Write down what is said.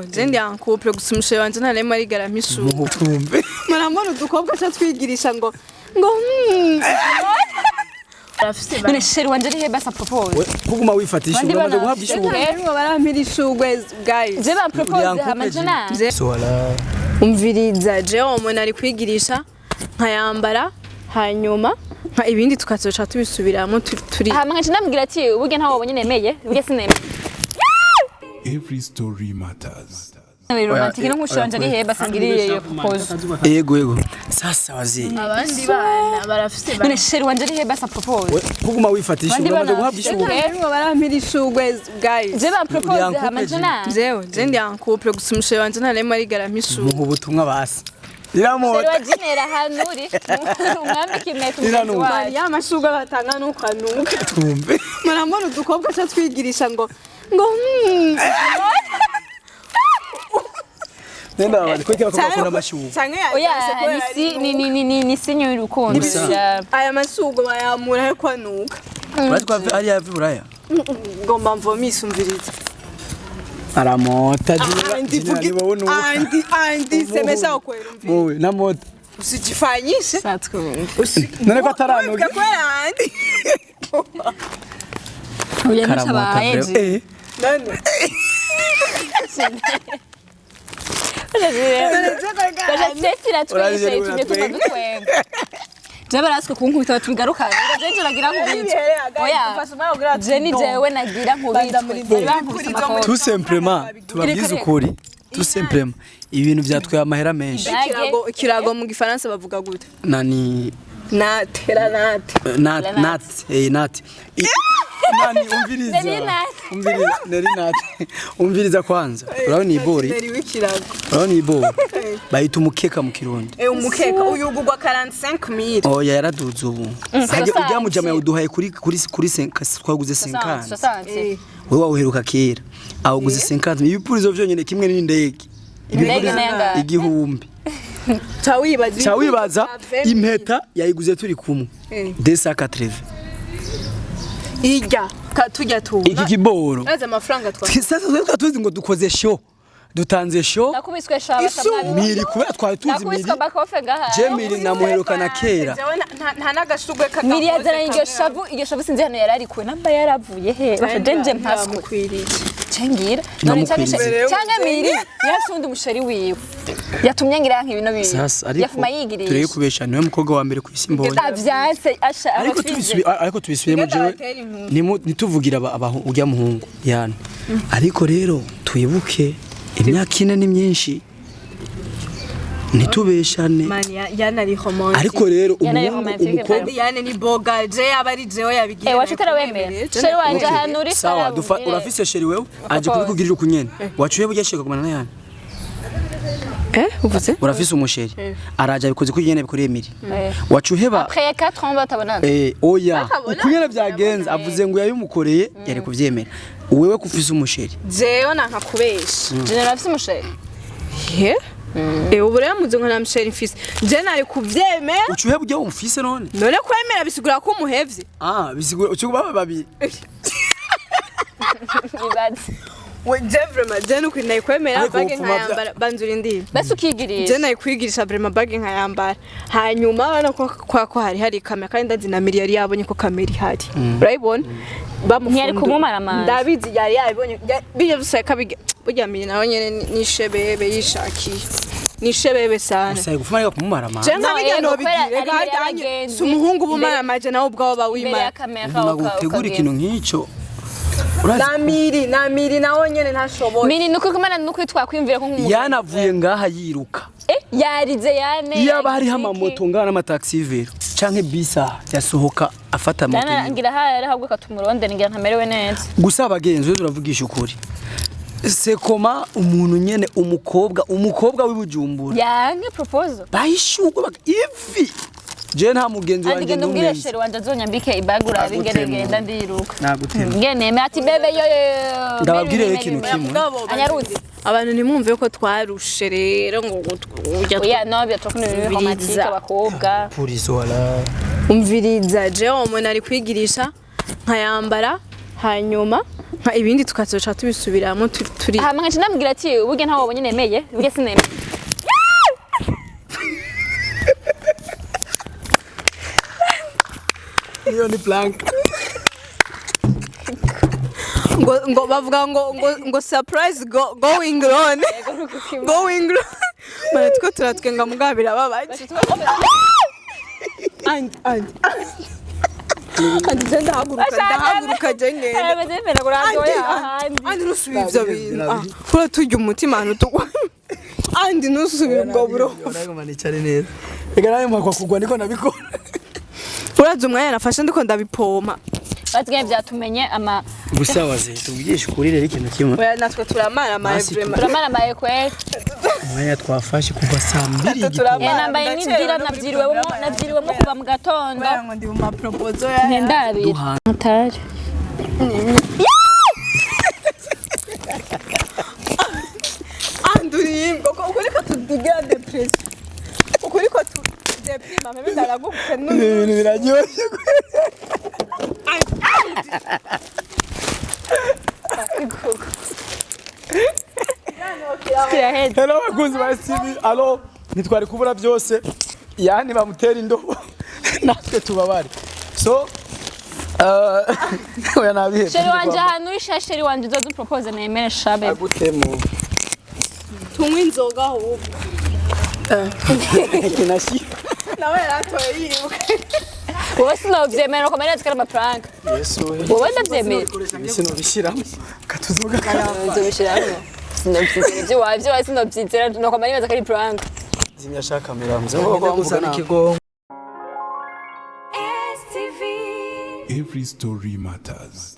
Jewe ndi en couple, gusa umushere wanje nta rimwe arigera mpishura. Mutumve. Murambona udukobwa ca twigirisha ngo. None chéri wanje ari he basi propose? Kuguma wifatisha Abandi uramaze bana guhabwa ishurwe. Barimo barampira ishurwe, guys. Je ba propose Uri en hama couple, je na Sola. Umviriza, jewe umuntu ari kwigirisha nkayambara, hanyuma nka ibindi tukazoca tubisubiramo turi Hama nkaca ndamubwira ati burya ntawe wabonye nemeye, burya sinemeye. Every story matters. Ni romantique no nkushanje wanje ari he basi ngiriye iyo propose? Yego, sasa wazee. Abandi bana barafise. None chéri wanje ari he basi propose? Kuguma wifatisha Abandi uramaze bana guhabwa ishurwe. Barimo barampira ishurwe, guys. Je ba propose Uri en hama couple, je na Jewe ndi en couple, gusa umushere wanje nta rimwe arigera mpishura. Muha ubutumwa basi. Chéri Iramota. wa Jinera ahantu uri umwambike impeta umugenzi Iranuka. wacu. Ya mashurwe batanga nuko anuka. Tumve. Murambona udukobwa ca twigirisha ngo. Nenda abandi ko bakunda bakunda amashurwe. Canke Oya. yatanse Ni kubera si ari ni ni ni ni ni sinyo y'urukundo. Gusa. Aya mashurwe bayamura ariko anuka. Urazi ko ari yavi buraya. Ngomba mvomise, umviriza. Aramota. Andi Jina, ni wowe nuka. Andi semesha ukwera, umviriza. Wowe na mota. Usijifanyishe. None ko ataranoga. Uvuga kubera andi. Oya, ntabaye. Karamota. Eh. None Baje Urabizi twicaye tumye tuva dutwenga. Je baraswe kunkubita batugarukana. Je nagira nkubitwe. Oya. Je ni jewe nagira nkubitwe. Bari bankubise amakofi. Tout simplement tubabwize ukuri, tout simplement ibintu byatwaye amahera menshi. Ikirago mu gifaransa bavuga gute? Nani? Nate la nate. Nat nat nat. Nani, umviriza. Neri nat. Umviriza, neri nat. Umviriza kwanza, urabona ibori? Neri w'ikirago. Urabona ibori bayita umukeka mu Kirundi. Umukeka uyugurwa 45000. Oya, yaraduze ubu. Hajya ujya mu jama yawuduhaye kuri twaguze 50. 60. Wowe wawuheruka kera, awuguze 50. Ibipurizo vyonyene kimwe n'indege. Indege nayo 1000. Ca wibaza. Ca wibaza impeta yayiguze turi kumwe 280. Irya ka tujya tu. Iki kiboro. Aza amafaranga twa. Sasa twari tuzi ngo dukoze show, dutanze show. Nakubiswe shaba. Miri kubera twari tuzi miri. Nakubiswe bakofe ngaha. Je miri namuherukana kera. Jewe nta n'agashurwe kagakoze. Miri yazana iryo shavu, iryo shavu sinzi hano yararikuwe namba yaravuye he. Basha jenje mpaswe. Mukwiriye. Cengira. None Namukwiriye. canke Miri yarasundi umusheri wiwe. Yatumye ngira nk'ibino bintu. Sasa ariko Yafuma yigirisha. tureke kubesha, niwe mukobwa wa mbere ku isi mbonye. Avyanse asha Ariko abafize. ariko tubisubiyemo jewe Batera inkuru. ntituvugira urya muhungu yana, ariko rero twibuke imyaka 4 ni myinshi, ntitubeshane. Mani yana ari romantique. Ariko rero Yana ari umuhungu romantique. umukobwa Kandi yana ni boga, je yaba ari jewe yabigiye. Eh, wacu utarawemera. Chéri wanje ahantu uri. Sawa, dufa urafise chéri wewe aje kubikugirira ukunyene wacuye burya sheka kumana nayane. Uvuze? Urafise umuchéri araje abikoze kuri nyene bikoreye miri wacuheba. Après 4 ans batabonana. Oya. Batabona. Ukunyene byagenze, avuze ngo yabimukoreye yari kuvyemera wewe kufise umuchéri. Jewe nanka kubesha. General afise umusheri. He? Ubu rero muzi ngo nta muchéri mfise. Je nari kuvyemera. Ucuheba ujya umufise none. None kwemera bisigura ko umuhevye? Ah, bisigura ucuba babiri. Ibaze. We je vraiment je nuko nari kwemera Ariko bague ubupfuma nkayambara banzura indimi. Basi ukigirisha. Je nari kwigirisha vraiment bague nkayambara. Hanyuma bana ko kwa ko hari kamera kandi ndazi na Miri yari yabonye ko kamera ihari. Urayibona? Bamufundu. Ntiyari kumumara amazi. Ndabizi yari yabibonye. Bijya gusa kabiga. Burya Miri nawe nyene ni shebebe yishakiye. Ni shebebe sana. Gusa gufuma ariko kumumara ama. Je nka bijya No, yego, kubera nobigire ari imbere kandi y'abagenzi, si umuhungu uba imbere- umara amaje nawe ubwawe uba Imbere ya wimara. kamera. Ntabwo utegura ikintu nk'icyo. Urazi Na Miri, na Miri nawe nyene ntashoboye. Miri nuko kumana nuko twakwiyumvira ko nk'umuntu. Yanavuye ngaha yiruka. Yarize yane. Iyaba hariho amamoto ngaha n'amataxi vero canke bisi aha, yasohoka afata moto Dana yiwe. ngira hari ahubwo katumurondera ngira ntamerewe neza. Gusa abagenzi we turavugisha ukuri, sekoma umuntu nyene umukobwa w'ibujumbura Yanke proposal. bahishurwa ivi je nta mugenzi Andi wanje genda umbwire n'umwe. chéri wanje azonyambike ibague urabe ingene Nagutema. genda ndiruka. Nagutema. Ngene neme ati bébé yo yo yo. Ndababwire rero ikintu kimwe. Anyarutse. Abantu ntimwumve ko twarushe rero ngo ujya. Oya, no byatokuna ibintu romantique abakobwa. Purizo wala. Umviriza, jewe umuntu ari kwigirisha nkayambara, hanyuma Nka ibindi tukazoca tubisubiramo turi Hama nkaca ndamubwira ati burya ntawe wabonye nemeye, burya sinemeye. Iyo ni plank. Ngo bavuga ngo surprise going on, going on. Mara two turatwenga mugabo birababaje. Andi, andi, andi, je ndahaguruka, ndahaguruka, je ngenda. Ameze bimera kurandoya ahandi. Andi, ntusubire ivyo bintu. Ah, uraturya umutima ahantu tugwa. Andi, ntusubire ubwo burofa. Nagoma nicare neza. Reka nawe mpakwa kugwa niko nabikora. Urazi umwanya nafashe ndiko ndabipoma? Basigaye byatumenye ama Gusa waze tuvugishe ukuri rero ikintu kimwe. Oya, natwe turamaramaye. Basi. Vraiment. Turamaramaye kweli. Umwanya twafashe kuva saa 2 Turamara. Eh, nambaye n'idira, nabyiriwemo kuva mu gatondo. Ngo ndi mu maproposal ya Ntendabira Duhana. mutari. Andi, urimbwa ko ukuri ko tugira depression, ukuri ko tu deprima meme ndaraguke. Ibintu biraryoshye. Kiraheze. Hello bakunzi ba STV, allo, ntitwari kubura byose yani bamutera indobo natwe tubabare. So oya, nabihebye. Chéri wanje, ahantu uri sha, chéri wanje, uzoze upropose nemere sha bébé. Agutemo. Tunywa inzoga ahubwo. Kinashi. Nawe yaratoye yibuka. Wowe sinovyemera ukomere nzi ko ari amaprank. Yesu. Wowe ndavyemera. Sinobishiramo katuzoga. Nzobishiramo, sinovyizera ivy'iwawe, ivy'iwawe sinovyizera, nokomera nibaza ko ari prank. Zimya shaka kamera mze gusa ikigongo. Every story matters.